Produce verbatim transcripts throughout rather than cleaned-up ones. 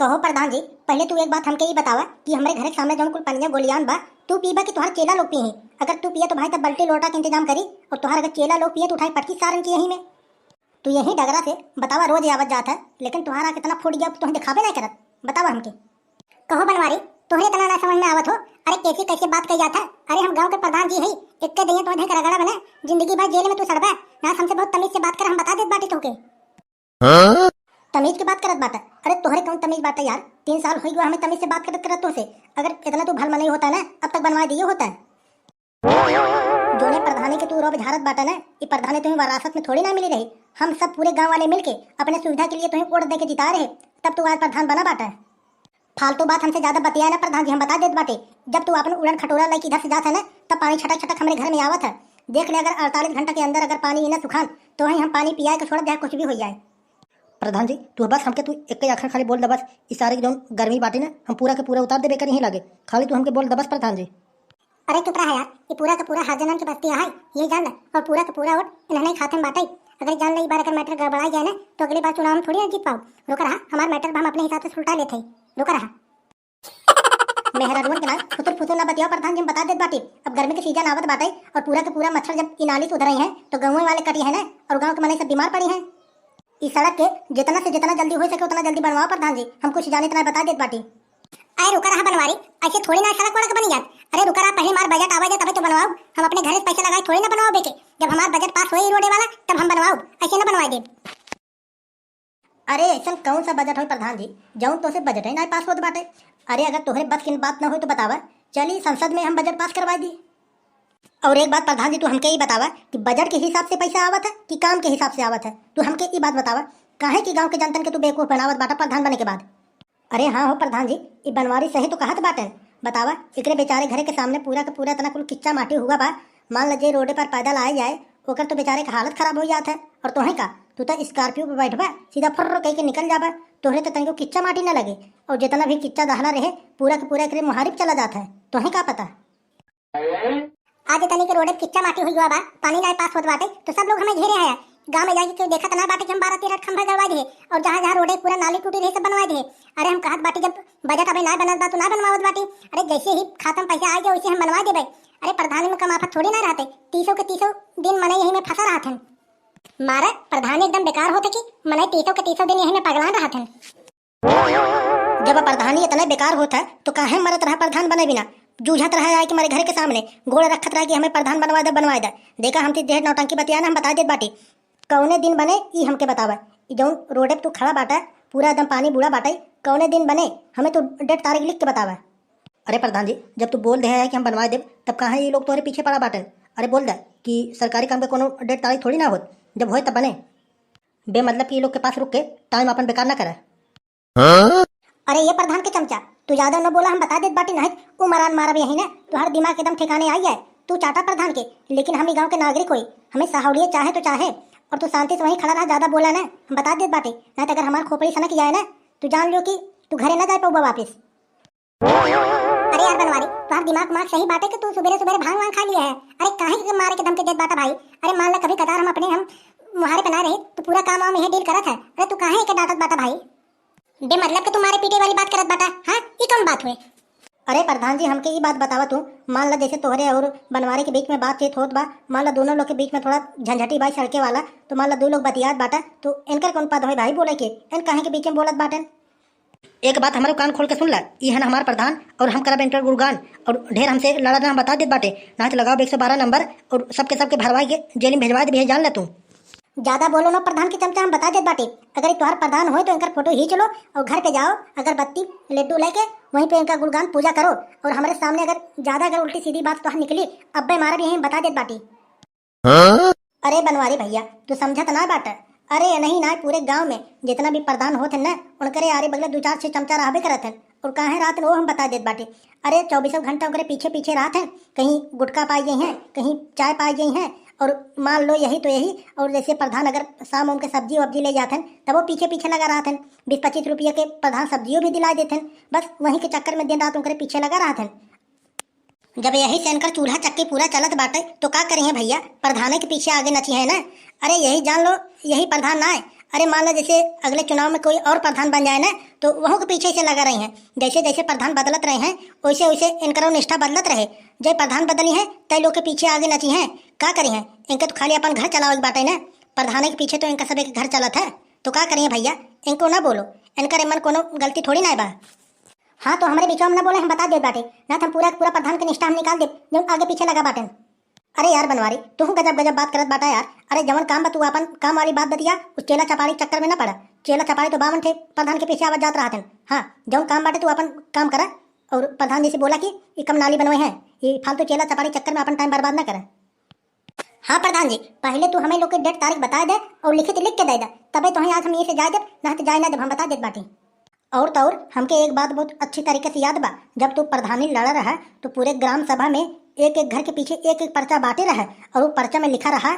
कहो प्रधान जी, पहिले तू एक बात हमके ई बतावा कि हमरे घरे के सामने जौन कुल पनिया गोलियान बा, तू पीबा कि तोहार चेला लोग पीही? अगर तू पिया तो भाई तब बल्टी लोटा के इंतजाम करी, और तोहार अगर चेला लोग पिए तो उठाई पटकी सारन की यही में। तू यही डगरा से बतावा रोज आवत जात है, लेकिन तोहारा कितना फूट गया तोहे दिखावे ना करत, बतावा हमके। कहो बनवारी, तोहरे इतना ना समझ में आवत हो। अरे कैसे कैसे बात कही जात है? अरे हम गांव के प्रधान जी हई, इक्के दइया तोहे धइके रगड़ा बने, जिंदगी भर जेल में तू सड़बे। ना हमसे बहुत तमीज से बात कर, हम बता देत बाटी तोहके। हाँ? तमीज के बात करत बाटा? अरे तोहरे कौन तमीज बाटा यार, तीन साल हो गया हमें तमीज से बात करत करत तोहसे। अगर इतना तू भल मनई होता ना, अब तक बनवा दिए होता। जोने प्रधानी के तू रोब झारत बाटा ना, ई प्रधानी तुम्हें वरासत में थोड़ी ना मिली रही। हम सब पूरे गांव वाले मिलके अपने सुविधा के लिए तुम्हें वोट दे के जिता रहे, तब तू आज प्रधान बना बाटा। फालतू बात हमसे ज्यादा बतिया ना प्रधान जी, हम बता देत बाटे। जब तू अपन उड़न खटोला लेके इधर से जात है ना, तब पानी छटक छटक हमरे घर में आवत है। देख ले, अगर अड़तालीस घंटा के अंदर अगर पानी ई ना सुखान, तो वहीं हम पानी पिया के छोड़ दे, कुछ भी हो जाए। प्रधान जी, तू बस हमके तू एक ही आखिर खाली बोल दे बस, ई सारे जौन गर्मी बाटे ना, हम पूरा के पूरा उतार देबे करी ही लागे। खाली तू हमके बोल दे बस प्रधान जी। अरे चुप रहा यार, ये पूरा का पूरा हरिजनन की बस्ती है, ये जान ले। और पूरा का पूरा वोट इन्हने खाते में बाटे। अगर जान ले, एक बार अगर मैटर गड़बड़ा गया ना, तो अगली बार चुनाव में थोड़ी ना जीत पाओ। रुका रहा, हमार मैटर हम अपने हिसाब से सुलटा लेते हैं। रुका रहा। मेहरारुअन के नाम फुतुर फुतुर ना बतियाओ प्रधान जी, हम बता देत बाटी। अब गर्मी के सीजन आवत बाटे और पूरा के पूरा मच्छर जब ई नाली से उधर आई हैं तो गाँव वाले कटी है ना, और गाँव के मनई सब बीमार पड़ी हैं। इस सड़क के जितना से जितना जल्दी हो सके उतना जल्दी बनवाओ प्रधान जी, हम कुछ जाने इतना बता देत बाटी। अरे रुका रहा बनवारी, ऐसे थोड़ी ना सड़क वड़क बनी जात। अरे रुका रहा, पहले हमार बजट आवा जाए तबे तो बनवाओ। हम अपने घर से पैसा लगाए थोड़ी ना बनवाओ बेके। जब हमार बजट पास होई रोडे वाला तब हम बनवाओ, ऐसे ना बनवाए देब। अरे ऐसन कौन सा बजट होई प्रधान जी, जौन तोसे बजट ही ना पास होत बाटे। अरे अगर तोहरे बस की बात ना होई तो बतावा, चली संसद में हम बजट पास करवा दी। और एक बात प्रधान जी, तू हमके ई बतावा कि बजट के हिसाब से पैसा आवत है कि काम के हिसाब से आवत है? तू हमके ई बात बतावा, काहे कि गांव के जनतन के तू बेवकूफ बनावत बाटा प्रधान बने के बाद? अरे हाँ हो प्रधान जी, ई बनवारी सही तो कहत बाटे। बतावा, एकरे बेचारे घरे के सामने पूरा के पूरा इतना कुल किच्चा माटी हुआ बा। मान ल जे रोडे पर पैदल आए जाए, ओकर तो बेचारे के हालत खराब हो जात है। और तोहे का, तू तो स्कॉर्पियो पे बैठबा, सीधा फुर्र कह के निकल जाबा। तोहरे तो तनिको किच्चा माटी ना लगे, और जितना भी किच्चा दहला रहे, पूरा के पूरा एकरे मुहारिब चला जात है। तोहे का पता? आज तनी के रोडे किच्चा माटी हुई गवा बा, पानी ना पास होत बाटे, तो सब लोग हमें घेरे आया। गांव में जाके केहू देखत ना बाटे कि हम बारह तेरह खंभा गड़वा दिए, और जहाँ जहाँ रोडे पूरा नाली टूटी रहे सब बनवा दिए। अरे हम कहत बाटी जब बजट अबे ना बनत बा तो ना बनवावत बाटी। अरे जैसे ही खातम पैसा आ गया वैसे हम बनवा देबे। अरे प्रधानी में कम आफत थोड़ी ना रहते, तीसों के तीसों दिन मने यही में फंसा रहत हन। मारे प्रधानी एकदम बेकार होते कि मने तीसों के तीसों दिन यही में पगलान रहत हन। जब प्रधानी इतना बेकार होत है, तो काहे मरत रहा प्रधान बने बिना? जूझत रहा आए कि मारे घर के सामने, गोड़ रखत रहा कि हमें प्रधान बनवा दे, बनवा दे। देखा, हम ती ढेर नौटंकी बतिया ना, हम बता देत बाटी। कौने दिन बने, ई हमके बतावा। ई जौन रोडे पे तू खड़ा बाटा, पूरा एकदम पानी बूढ़ा बाटे, कौने दिन बने, हमें तू डेट तारीख लिख के बतावा। अरे प्रधान जी, जब तू बोल दे है कि हम बनवा देब, तब काहे ये लोग तोहरे पीछे पड़ा बाटे? अरे बोल दे कि सरकारी काम के कोनो डेट तारीख थोड़ी ना होत, जब होए तब बने। बेमतलब कि ये लोग के पास रुक के टाइम अपन बेकार ना करे। अरे ये प्रधान के चमचा, तू ज्यादा न बोला, हम बता देत बाटी, नहीं उ मरान मारब यही ना, तोहर दिमाग एकदम ठिकाने आई है। तू चाटा प्रधान के, लेकिन हम ई गांव के नागरिक होई, हमें सहूलियत चाहे तो चाहे, और तू शांति से वहीं खड़ा रहा, ज्यादा बोला ना, हम बता देत बाटी, नहीं तो अगर हमार खोपड़ी सनक जाए ना, तू जान लियो कि तू घरे ना जा पाऊबा वापस। अरे यार बनवारी, तोहर दिमाग उमाग सही बाटे कि तू सुबेरे सुबेरे भांग वांग खा लिया है? अरे काहे के मारे के धमकी देत बाटा भाई? अरे मान ला कभी कदार हम अपने हम मुहारे पे ना रहे तो पूरा काम वाम यही डील करत है। अरे तू काहे के डांटत बाटा भाई? बेमतलब के तू मारे पीटे वाली बात करत बाटा, हाँ? ई कौन बात हुए? अरे प्रधान जी, हमके ई बात बतावा तू, मान ला जैसे तोहरे और बनवारी के बीच में बातचीत होत बा, मान ला दोनों लोग के बीच में थोड़ा झंझटी बा सड़के वाला, तो मान ला दो लोग बतियात बाटा, तो इनकर कौन पद होए भाई बोले के? इन काहे के बीच में बोलत बाटन? एक बात हमारे कान खोल के सुन ला, ई हन हमार प्रधान और हम करब इनकर गुणगान और ढेर हमसे लड़ा ना, हम बता देत बाटे, ना तो लगाओ एक सौ बारह नंबर और सबके सबके भरवाई के जेल में भेजवा दे, जान ला तू। ज्यादा बोलो ना प्रधान के चमचा, हम बता देत बाटे, अगर ये तोहार प्रधान होए तो इनकर फोटो खींच लो और घर पे जाओ, अगरबत्ती लड्डू लेके वहीं पे इनका गुणगान पूजा करो, और हमारे सामने अगर ज्यादा अगर उल्टी सीधी बात तोहार निकली, अब्बे मारब यहीं, बता देत बाटी। अरे बनवारी भैया, तू समझत ना बाटा। अरे नहीं ना, पूरे गांव में जितना भी प्रधान होत है ना, उनकरे आरे बगले दो चार छह चमचा रहबे करत हैं। और काहे रात लो हम बता देत बाटे। अरे चौबीसों घंटा ओकरे पीछे पीछे रहत हैं, कहीं गुटखा पाई गई हैं, कहीं चाय पाई गई हैं। और मान लो यही तो यही, और जैसे प्रधान अगर शाम उनके सब्जी वब्जी ले जात हैं, तब वो पीछे पीछे लगा रहत हैं, बीस पच्चीस रुपये के प्रधान सब्जियों भी दिला देत हैं। बस वहीं के चक्कर में दिन रात उनकरे पीछे लगा रहत हैं। जब यही से इनकर चूल्हा चक्की पूरा चलत बाटे, तो का करिहें भैया, प्रधाने के पीछे आगे नचिहें ना। अरे यही जान लो, यही प्रधान ना है, अरे मान लो जैसे अगले चुनाव में कोई और प्रधान बन जाए ना, तो वहू के पीछे से लगा रही हैं। जैसे जैसे प्रधान बदलत रहे हैं, वैसे वैसे इनकरो निष्ठा बदलत रहे। जय प्रधान बदली हैं, तय लोग के पीछे आगे नची हैं। का करी हैं? इनके तो खाली अपन घर चलावे के बाटे ना। प्रधान के पीछे तो इनका सबे के घर चलत है। तो का करिए भैया, इनको ना बोलो, इनकर एमन कोनो गलती थोड़ी ना बा। हाँ, तो हमरे बीचवा में ना बोले, हम बता देत बाटे, ना तो हम पूरा पूरा प्रधान के निष्ठा हम निकाल देब, जौन आगे पीछे लगा बाटेन। अरे यार बनवारी, तू गजब गजब बात करत बाटा यार। अरे जवन काम बा तू अपन काम वाली बात बतिया, उस चेला चपाड़ी चक्कर में ना पड़ा। चेला चपाड़ी तो बावन ठे प्रधान के पीछे आवत जात रहत हैं। हाँ, जौन काम बाटे तू अपन काम करा, और प्रधान जी से बोला कि ये कम नाली बनवाए हैं, ये फालतू चेला चपाड़ी चक्कर में अपन टाइम बर्बाद ना करा। हाँ प्रधान जी, पहले तू हमें लोग के डेट तारीख बता दे और लिखित लिख के दे दे, तबे तो आज हम यहीं से जाए देब, ना तो जाए ना देब, हम बता देत बाटी। और तो और हमके एक बात बहुत अच्छी तरीके से याद बा, जब तू प्रधानी लड़ा रहा तो पूरे ग्राम सभा में एक एक घर के पीछे एक एक पर्चा बांटे रहा और वो पर्चा में लिखा रहा,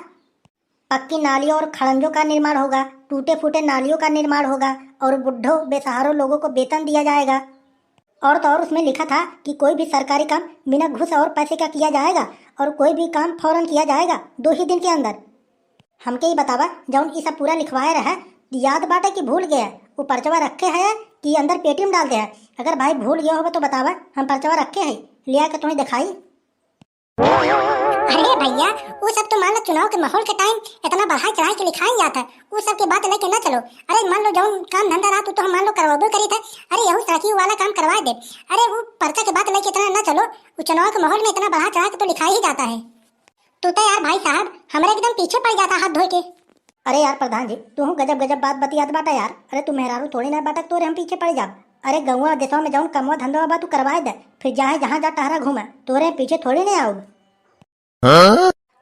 पक्की नालियों और खड़ंजों का निर्माण होगा, टूटे फूटे नालियों का निर्माण होगा और बुढ़ों बेसहारों लोगों को वेतन दिया जाएगा। और तो और उसमें लिखा था कि कोई भी सरकारी काम बिना घूस और पैसे का किया जाएगा और कोई भी काम फौरन किया जाएगा दो ही दिन के अंदर। हमके ही बतावा, जौन ई सब पूरा लिखवाए रहा, याद बाटे कि भूल गया? वो पर्चवा रखे है कि अंदर पेटी में डाल दे है? अगर भाई भूल गया होगा तो बतावा, हम पर्चवा रखे है, लिया के तुम्हें दिखाई। अरे भैया, वो सब तो मान लो चुनाव के माहौल के टाइम इतना बढ़ाई चढ़ाई के लिखाई जाता है, वो सब के बात लेके ना चलो। अरे मान लो जौन काम धंधा रहा तो, तो हम मान लो करवाबो करी थे। अरे यहू सड़की वाला काम करवा दे। अरे वो पर्चा के बात लेके इतना ना चलो, वो चुनाव के माहौल में इतना बढ़ा चढ़ा के तो लिखा ही जाता है। तू तो यार भाई साहब हमरे एकदम पीछे पड़ जाता हाथ धोए के। अरे यार प्रधान जी, तू गजब गजब बात बतियात बाटा यार। अरे तू मेहरारू थोड़ी ना बाटा, तोरे हम पीछे पड़ जाब। अरे गौवा देशवा में जौन कमवा धंधवा बा तू करवाए दे, फिर चाहे जहाँ जा टहरा घूमा, तोरे पीछे थोड़ी ना आऊब।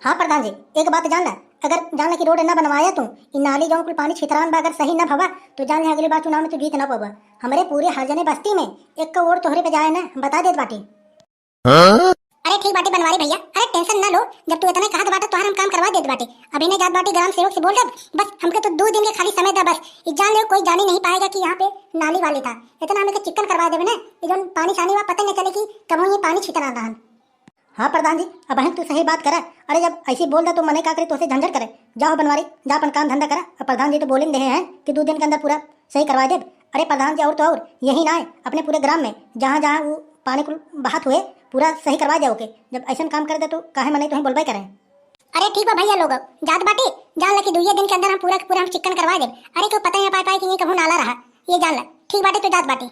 हाँ प्रधान जी, एक बात जान ला, अगर जान ला कि रोड ना बनवाया तू, ई नाली जौन कुल पानी छितरान बा, अगर सही ना भवा तो जान ले अगली बार चुनाव में तू जीत ना पाबा। हमरे पूरे हरजने बस्ती में एक का वोट तोहरे पे जाए ना, हम बता देत बाटी। अरे ठीक बाटे बनवारी भैया, अरे टेंशन ना लो, जब तू इतने कहत बाटे तोहर हम काम करवा देत बाटे। अभी नहीं जात बाटे ग्राम सेवक से बोल देब, बस हमके तो दो दिन के खाली समय दा बस। ई जान ले कोई जानी नहीं पाएगा कि यहाँ पे नाली वाली था, इतना हमके चिक्कन करवा देबे ना, ये जौन पानी छानी हुआ पता नहीं चले कि कब ये पानी छितना रहन। हाँ प्रधान जी, अब बहन तू सही बात करा। अरे जब ऐसी बोल दे तो मने का करे, तोसे झंझट करे। जाओ बनवारी, जा अपन काम धंधा करा। अब प्रधान जी तो बोलिन दे हैं कि दो दिन के अंदर पूरा सही करवा देब। अरे प्रधान जी, और तो और यही ना है, अपने पूरे ग्राम में जहाँ जहाँ वो पानी कुल बहात हुए, पूरा सही करवा जाओ के। जब ऐसन काम कर दे तो काहे मने तुम्हें बोलबे करें। अरे ठीक बा भैया लोग, जात बाटी, जान ला कि दुइये दिन के अंदर हम पूरा के पूरा हम चिक्कन करवा देब। अरे क्यों पता ही ना पाए पाए कि ये कहूँ नाला रहा, ये जान ला। ठीक बाटे तो जात बाटी।